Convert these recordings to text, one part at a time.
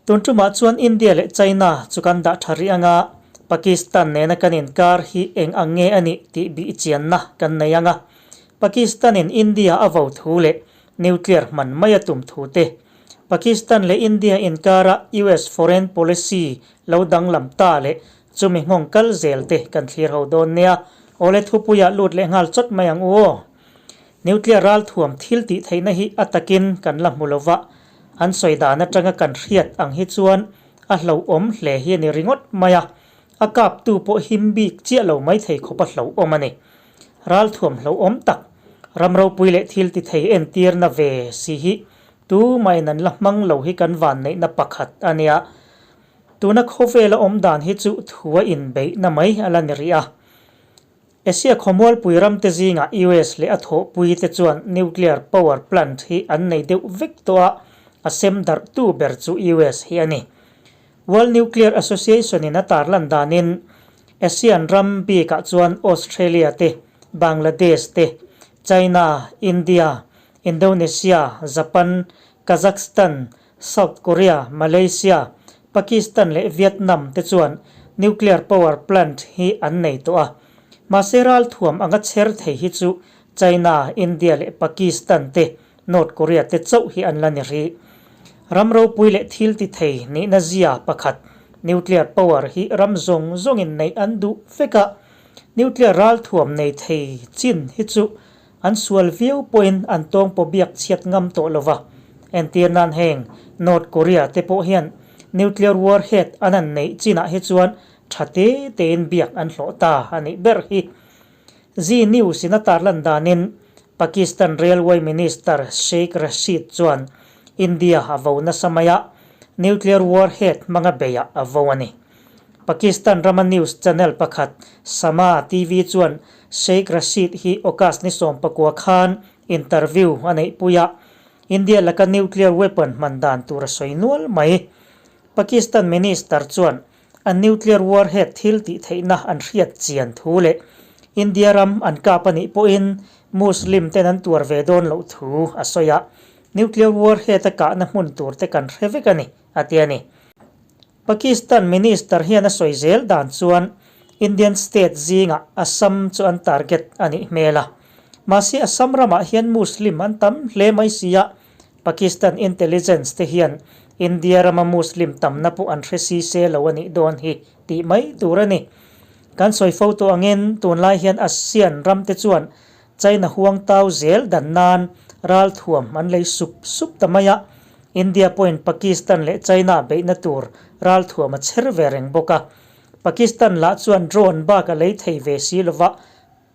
Tun tumah chuan India leh China chu kan dah tha rih anga Pakistan nena kan inkar hi eng ang nge a nih tih bih chianna kan nei anga Pakistan in India a vo thu leh nuclear hman mai a tum thu te, Pakistan leh India inkara US foreign policy lo danglam ta leh chumi nghawng kal zel te kan thlir ho dawn nia. Awle thupuiah lut leh nghal chawt mai ang u aw. Nuclear ralthuam thil tih theihna hi a takin kan la hmu lo va, an sawi dan atanga kan hriat ang hi chuan a hlauhawm hle hi a ni ringawt mai a, a kaptu pawh him bik chiah lo maithei khawp a hlauhawm a ni. Ralthuam hlauhawm tak, ram ropui leh thil ti thei entirna ve si hi tumahin an la hmang lo hi kan vanneihna pakhat a nia. Tuna khawvela awm dan hi chu thu a inbeihna mai a la ni rih a. Asia khawmualpui ramte zingah US leh a thawhpuite chuan nuclear power plant hi an nei deuh vek tawh a, a sem darhtu ber chu US hi a ni. World Nuclear Association-in a tarlan danin Asian ram bikah chuan Australia te, Bangladesh te, China, India, Indonesia, Japan, Kazakhstan, South Korea, Malaysia, Pakistan leh Vietnam te chuan nuclear power plant hi an nei tawh a. Mahse ralthuam anga chher thei hi chu China, India leh Pakistan te, North Korea te chauh hi an la ni rih. Ram ropui leh thil ti thei nihna zia pakhat nuclear power hi ram zawng zawngin neih an duh vek a. Nuclear ralthuam nei thei chin hi chu An sual viau pawhin an tawng pawh biak chhiat ngam tawh lo va. Entir nan heng North Korea te pawh hian nuclear warhead an an neih chinah hi chuan tha te tein biak an hlawh ta a nih ber hi. Zee News in a tarlan danin Pakistan Railway Minister Sheikh Rashid chuan India a vo nasa mai a, nuclear warhead hmanga beiah a vo a ni. Pakistan rama news channel pakhat Samaa TV chuan Sheikh Rashid hi August ni 19 khan interview a neihpui a, India laka nuclear weapon hman dan tur a sawi nual mai. Pakistan minister chuan an nuclear warhead thil tih theihna an hriat chian thu leh India ram an kap a nih pawhin Muslim ten an tuar ve dawn loh thu a sawi a, nuclear warhead a kahna hmun tur te kan hre vek a ni, a ti a ni. Pakistan Minister hian a sawi zel dan chuan Indian state zingah Assam chu an target a nih hmel a. Mahse Assam ramah hian Muslim an tam hle mai si a, Pakistan intelligence te hian India rama Muslim tamna pawh an hre si se lo a nih dawn hi tih mai tur a ni. Kan sawi fo tawh angin tunlai hian ASEAN ram te chuan China huang tau zel dan nan ralthuam an lei sup sup ta mai a, India pawhin Pakistan leh China beihna tur ralthuam a chher ve reng bawk a. Pakistan lah chuan drone bak a lei thei ve si lova,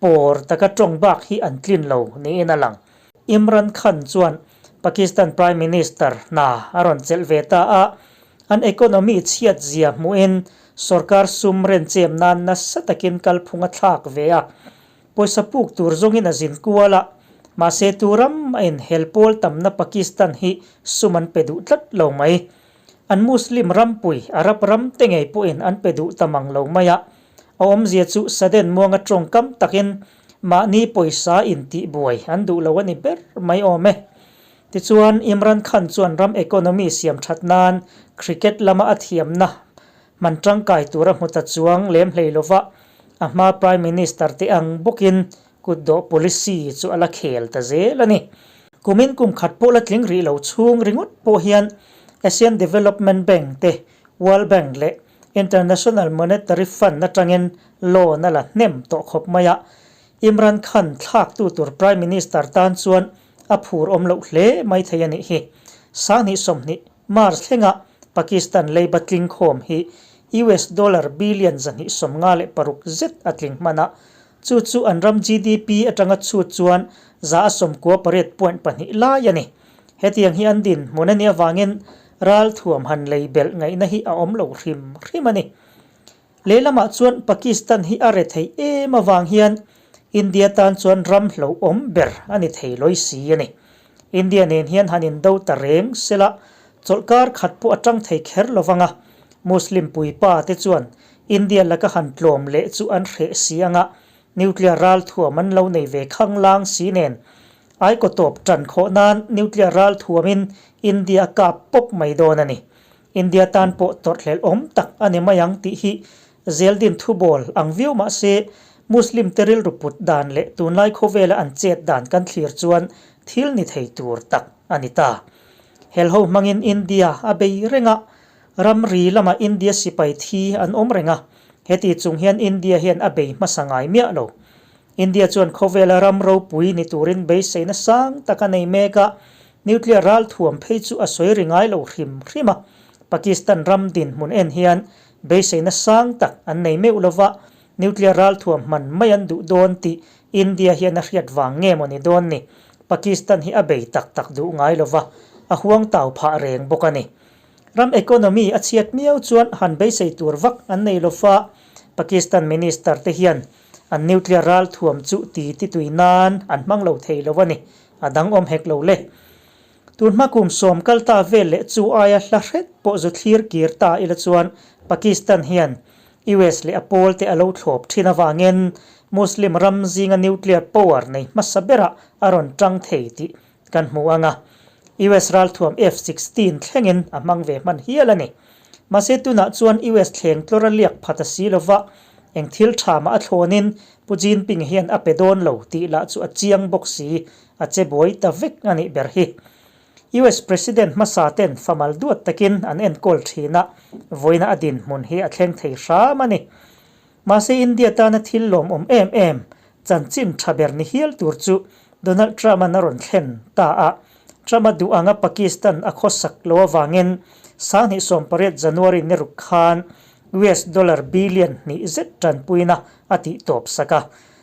pawr taka tawng bak hi an tlin lo niin a lang. Imran Khan chuan Pakistan Prime Minister hna a rawn chelh ve ta a, an economy chhiat zia hmuhin sorkar sum renchem nan nasa takin kalphung a thlak ve a. Pawisa puk tur zawngin a zin kual a, mahse tu ram a inhel pawl tamna Pakistan hi sum an pe duh tlat lo mai. An Muslim rampui, Arab ram te ngei pawhin an pe duh ta mang lo mai a. A awmzia chu Saden muanga tawngkam takin mahni pawisa intihbuai an duh lo a ni ber mai awm e. Tichuan, Imran Khan chuan ram economy siam that nan cricket lama a thiamna Hman tangkai tura hmu ta chuang lem hlei lova a hma Prime Minister te ang bawkin kutdawh policy chu a la khel ta zel a ni. Kumin kum khat pawh la tling rih lo chhung ringawt pawh hian Asian Development Bank te, World Bank leh International Monetary Fund atangin loan a la hnem tawh khawp mai a. Imran Khan thlaktu tur Prime Minister tan chuan a phur awm loh hle mai thei a nih hi. 2020 March thlengah Pakistan leiba tling khawm hi US dollar billion 256 zet a tling hman a, chu chu an ram GDP atanga chhut chuan 98.2 lai a ni. Hetiang hi an dinhmun a nih avangin ralthuam han lei belh ngaihna hi a awm lo hrim hrim a ni. Lehlamah chuan Pakistan hi a rethei em avang hian India tan chuan ram hlauhawm ber a ni thei lawi si a ni. India nen hian han indo ta reng sela chawlhkar khat pawh a tang thei kher lo vang a, Muslim puipa te chuan India laka han tlawm leh chu an hreh si anga nuclear ralthuam an lo nei ve khanglang si nen aikaw tawp tan khawh nan nuclear ralthuamin India a kap pawp mai dawn a ni. India tan pawh tawrhhlelh awm tak a ni mai ang tih hi zeldin thubawl ang viau mah se Muslim te rilru put dan leh tunlai khawvela an chet dan kan thlir chuan thil ni thei tur tak a ni ta. Helho hmangin India a bei reng a, ramri lama India sipai thi an awm reng a, heti chung hian India hian a bei hmasa ngai miah lo. India chuan khawvela ram ropui ni turin beiseina sang tak a nei mek a, nuclear ralthuam phei chu a sawi ri ngai lo hrim hrim a. Pakistan ram dinhmun en hian beiseina sang tak an nei meuh lova, nuclear ralthuam hman mai an duh dawn tih India hian a hriat vang nge maw ni dawn ni? Pakistan hi a bei tak tak duh ngai lova, a huang tau phah reng bawk a ni. Ram economy a chhiat miau chuan han beisei tur vak an nei lova, Pakistan minister te hian An nuclear ralthuam chu ti ti tui nan an hmang lo thei lo a ni, a dang awm hek lo le. Tun hma kum sawm kal ta vel leh chu aia hla hret pawh zu thlir kir ta ila chuan Pakistan hian US leh a pawl te a lo thlawp thin avangin Muslim ram zinga nuclear power nei hmasa berah a rawn tang thei tih kan hmu ang a, US ralthuam F-16 thlengin a hmang ve hman hial a ni. Mahse tunah chuan US thleng tlawr a liak phat a si lova, eng thil tha mah a thlawnin Pu Jinping hian a pe dawn lo tih lah chu a chiang bawk si, a che buai ta vek a nih ber hi. US President hmasa ten famal duat takin an enkawl thin a, vawiina a dinhmun hi a thleng thei hram a ni. Mahse India tana thil lawmawm em em, chanchin tha ber ni hial tur chu Donald Trump-a'n a rawn thlen ta a. Trump-a duh anga Pakistan a khawsak lo avangin 2018 January ni ruk khan US dollar billion hnih zet tanpuina a tih tawp sak a.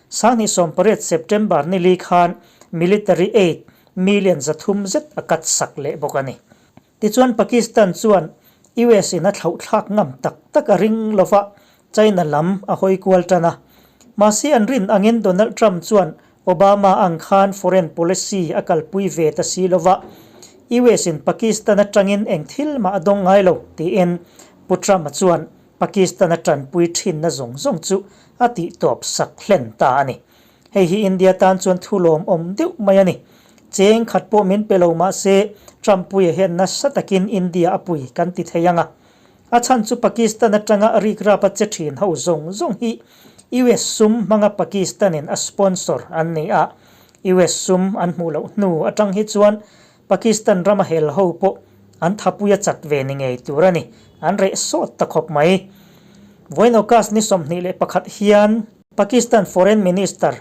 2018 September ni li khan military aid million 300 zet a cut sak leh bawk a ni. Tichuan Pakistan chuan US in a thlauhthlak ngam tak tak a ring lova, China lam a hawi kual tan a. Mahse an rin angin Donald Trump chuan Obama ang khan foreign policy a kalpui ve ta si lova, US in Pakistan atangin eng thil mah a dawng ngai lo tiin Pu Trump-a chuan Pakistan a tanpui thinna zawng zawng chu a tihtawp sak hlen ta a ni. Hei hi India tan chuan thu lawmawm deuh mai a ni. Cheng khat pawh min pe lo mah se Trump puia hian nasa takin India a pui kan ti thei ang a. A chhan chu Pakistan atanga rikrap a che thin ho zawng zawng hi US sum hmanga Pakistan in a sponsor an ni a. US sum an hmuh loh hnu atang hi chuan Pakistan rama hel ho pawh an thapui a chat ve ni ngei tur a ni. An reh sawt ta khawp mai. Vawiin August ni 21 hian Pakistan Foreign Minister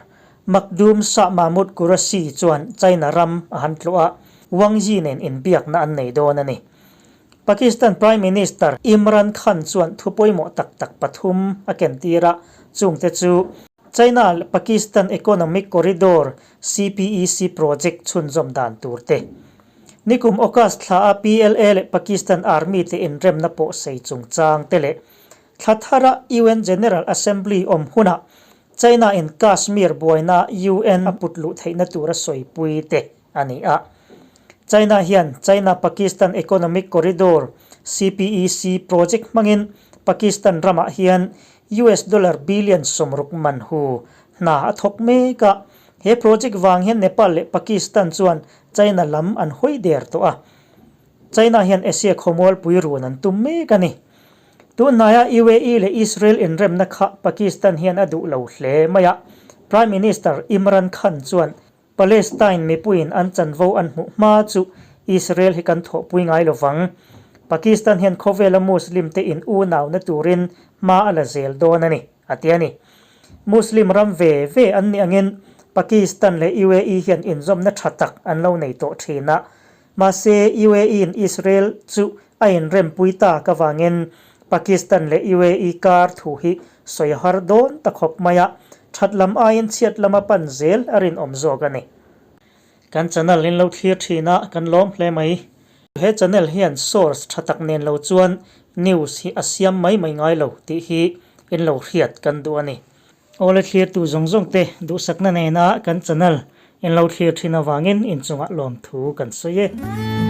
Makhdoom Shah Mahmood Qureshi chuan China ram a han tlawh a, Wang Yi nen inbiakna an nei dawn a ni. Pakistan Prime Minister Imran Khan chuan thu pawimawh tak tak pathum a kentir a, chungte chu China leh Pakistan Economic Corridor, CPEC, project chhunzawm dan tur te. Nikum August thla a PLA leh Pakistan Army te inremna pawh sei chungchang te leh Thla thara UN General Assembly awm hunah China in Kashmir buaina UN a put luh theihna tura sawipui te a ni a. China hian China-Pakistan Economic Corridor, CPEC, project hmangin Pakistan ramah hian US dollar billion 60 man hu hna a thawk mek a. He project vang hian Nepal leh Pakistan chuan China lam an hawi der tawh a. China hian Asia khawmualpui run an tum mek a ni. Tunhnaia UAE leh Israel inremna kha Pakistan hian a duh lo hle mai a, Prime Minister Imran Khan chuan Palestine mipuiin an chanvo an hmuh hma chu Israel hi kan thawhpui ngai lo vang. Pakistan hian khawvela Muslim te in unauna turin hma a la zel dawn a ni, a ti a ni. Muslim ram ve ve an nih angin Pakistan leh UAE hian inzawmna tha tak an lo nei tawh thin a, Mahse, UAE-in Israel chu a inrempui tak avangin Pakistan leh UAE kar thu hi sawi a har dawn ta khawp mai a, that lam aiin chhiat lama pan zel a rinawm zawk a ni. Kan channel in lo thlir thin a, kan lawm hle mai. He channel hian source tha tak nen lo chuan news hi a siam mai mai ngai lo tih hi in lo hriat kan duh a ni. Awle thlirtu zawng zawng te duhsakna nena kan channel in lo thlir thin avangin inchungah lawmthu kan sawi e.